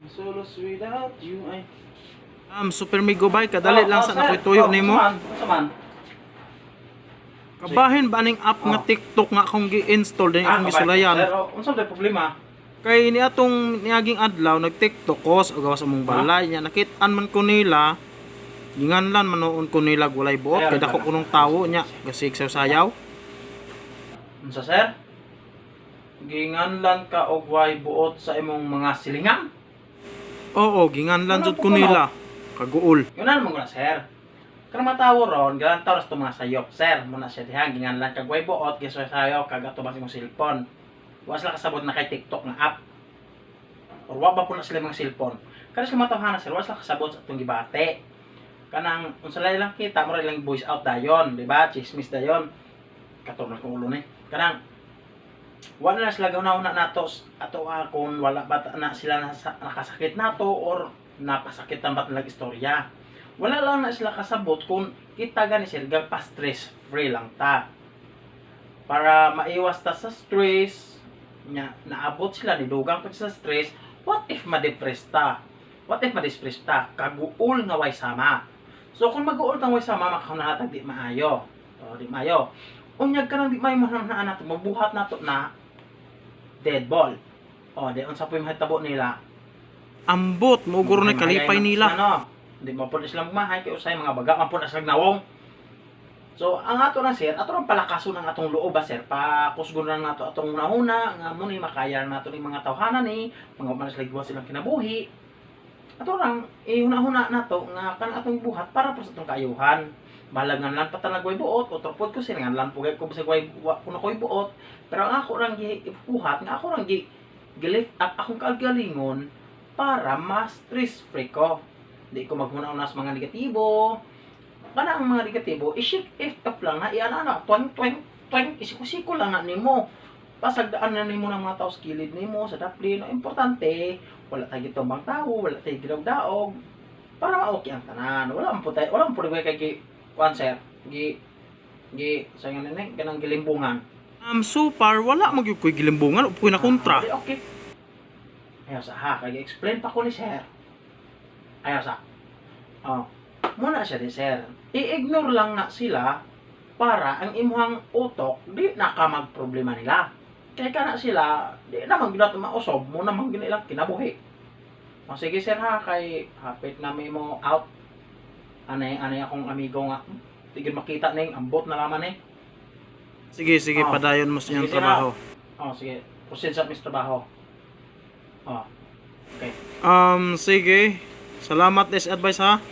So lost without you, ay. Super Migo bay, kadali lang sa sir. nakoy tuyo Oh, nimo. unsa man? Unsa man? Kabahin ba ning app nga Oh. TikTok nga akong gi-install din akong kabay. gisulayan? Sir, oh, unsa man problema? Kay ni atong niaging adlaw nag-TikTok ko sa gawas among balay nya, nakit-an man ko nila, ginganlan man noon ko nila walay buot kay dako kunong tawo nya gasig sayaw. Unsa, sir? Ginganlan ka og way buot sa imong mga silingan? Oo, ginganlan Ano jud po ko kuno? nila. Kaguol. Yun na naman ko na, sir. Kanang matawo ron, galang tawo sa mga sayop, sir. Muna siya diha, ginganlan kag way buot, gisoy sayo, kag ato ba sa imong cellphone. Wa sila kasabot na kay TikTok nga app. Or wa ba po na sila mga cellphone. Kanang sila matawhana, sir, wa sila kasabot sa atong gibate. Kanang unsa lang ilang kita, mura ilang voice out dayon, di ba? Chismis dayon. Katurol kong ulo ni. Kanang wa na sila gahuna-huna nato ato kung wala ba na sila nakasakit nato or napasakitan ba nilang istorya. Wala lang na sila kasabot kung kita gani sila pa stress free lang ta para maiwas ta sa stress nya. Naabot sila ni dugang pa sa stress. What if ma-depress ta? What if ma-depress ta? Kaguol nga way sama. So kung maguol tang way sama, makahunahon di maayo. O di maayo, unyag ka nang di maayo mahunahon nato, mabuhat nato na dead ball. O di unsa po yung mahitabo nila? Ambot, mauguro na kalipay nila. Ano, hindi mo po na sila magmahay kay usay mga baga man po na sila nawong. So, ang ato na, sir, ato lang palakason ang atong loob ba, sir. Pakusgon lang nato atong una-una nga mo ni makaya nato ni mga tawhana ni, mga man sila giwa silang kinabuhi. Ato lang ihuna-huna nato nga kan atong buhat para po sa atong kaayuhan. Bahalag nga lang patalagway buot, otro pod ko sir nga lang pugay ko sa gway wa kuno koy buot, pero ang ako rang gibuhat nga ako rang gi gi-lift up akong kaagalingon para mas stress free ko. Di ko maghuna-una sa mga negatibo. Kana ang mga negatibo, i-shake it off lang na, iana na, twang, twang, twang, isiko-siko lang na nimo. Pasagdaan na nimo ng mga tao sa kilid nimo, sa dapli, no, importante, wala tayo gitumbang tao, wala tayo gidaog-daog, para ma-okay ang tanan. Wala man po tayo, wala man po tayo kay gi, kuan sir, gi, gi, sa nga nini, ganang gilimbungan. So far wala magyud ko'y gilimbungan o ko'y na kontra. Ah, okay. Ayaw sa ha, kaya explain pa ko ni sir. Ayaw sa. Oh. Muna siya di, sir. I-ignore lang na sila para ang imuhang utok di na ka magproblema nila. Kaya ka na sila, di naman ginato mausog mo naman gina ilang kinabuhi. O sige sir ha, kay hapit na may mo out. Anay, anay akong amigo nga. Di gyud makita ning ambot na laman eh. Sige, sige, Oh. padayon mo sa inyong Sige, sir, ha. trabaho. Oh, sige. Proceed sa mis trabaho. Oh. Okay. Sige. Salamat des advice ha.